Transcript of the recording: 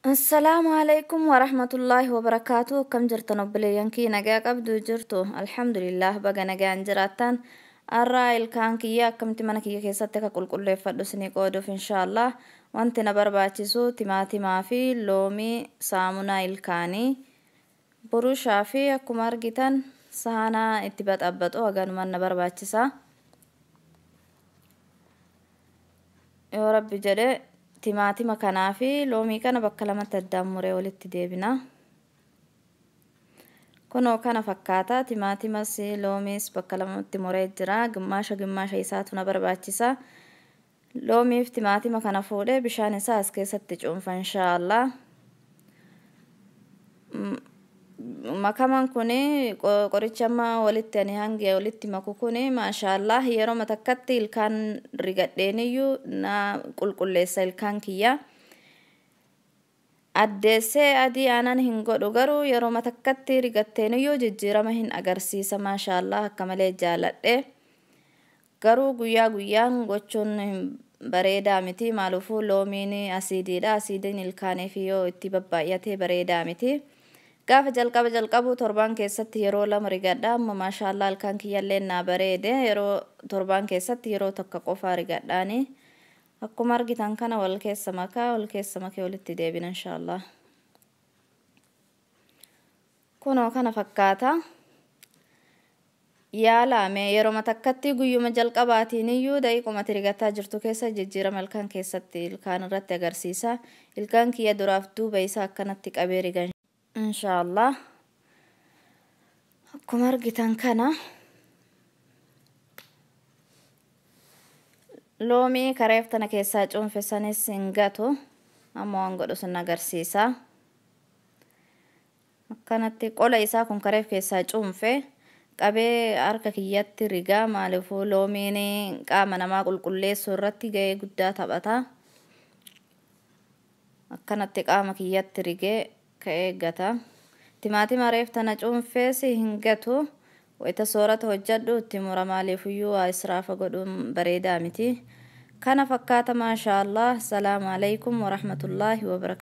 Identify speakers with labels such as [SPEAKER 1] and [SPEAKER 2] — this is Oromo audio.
[SPEAKER 1] Assalaamu alaikum warahmatullaahi wabarakaatu. Akkam jirtan obboleeyyan kiyya, nagaa qabdu jirtu? Alhamdulillah, baga nagaan jiraattan. Har'aa ilkaan kiyya akkamitti mana kiyya keessatti akka qulqulleeffadhu isinii qooduuf inshaallah. Wanti na barbaachisu timaatimaa fi loomii, saamunaa ilkaanii, burushaa fi akkuma argitan sahanaa itti baxabbaxu haganumaan na barbaachisa. Yoo Rabbi jedhe timaatima kanaa fi loomii kana bakka lamatti addaan muree walitti deebina. Kunoo kana fakkaata. Timaatimas loomiis bakka lamatti muree jira. Gimmaasha gimmaasha isaatu na barbaachisa. Loomiif timaatima kana fuudhee bishaan isaa as keessatti cuunfa inshaallah. Makaman kun qoricha amma walitti ani hangi walitti maku kun maashaallah yeroo takkatti ilkaan rigadheeniyyuu na qulqulleessa ilkaan kiyya. Addeessee adii aanan hin godhu, garuu yeroo takkatti rigatteeniyyuu jijjiirama hin agarsiisa. Maashaallah, akka malee jaaladhe. Garuu guyyaa guyyaan gochuun bareedaa miti. Maaliifuu loomiin asiidiidha. Asiidiin ilkaaniif yoo itti babbaay'atee bareedaa miti. Gaafa jalqaba jalqabu torbaan keessatti yeroo 2 rigadha. Amma maashaallah ilkaan kiyyallee naa bareede, yeroo torbaan keessatti yeroo 1 qofa rigadhaani. Akkuma argitan kana wal keessa makaa, wal keessa makee walitti deebina inshaallah. Kunoo kana fakkaata. Yaalame yeroo takkatti guyyuma jalqabaatiin iyyuu daqiiqumatti rigataa jirtu keessa jijjiirama ilkaan keessatti ilkaan irratti agarsiisa. Ilkaan kiyya duraaf duuba isaa akkanatti qabee rigan inshaallah. Akkuma argitan kana loomii kareef tana keessaa cuunfe sanis hin gatu. Amma waan godhu sun agarsiisa. Akkanatti qola isaa kun kareef keessaa cuunfe qabee harka kiyyatti rigaa. Maaliifuu loomiin qaama namaa qulqulleessuu irratti gahee guddaa taphata. Akkanatti qaama kiyyatti rigee ka eeggata. Timaatima reef tana cuunfees hin gatu. Wayita soorata hojjedhu itti mura, maaliifuyyuu waa israafa godhuun bareedaa miti. Kana fakkaata maashaallah. Salaamu alaikum warahmatullaahi wabarakatuh.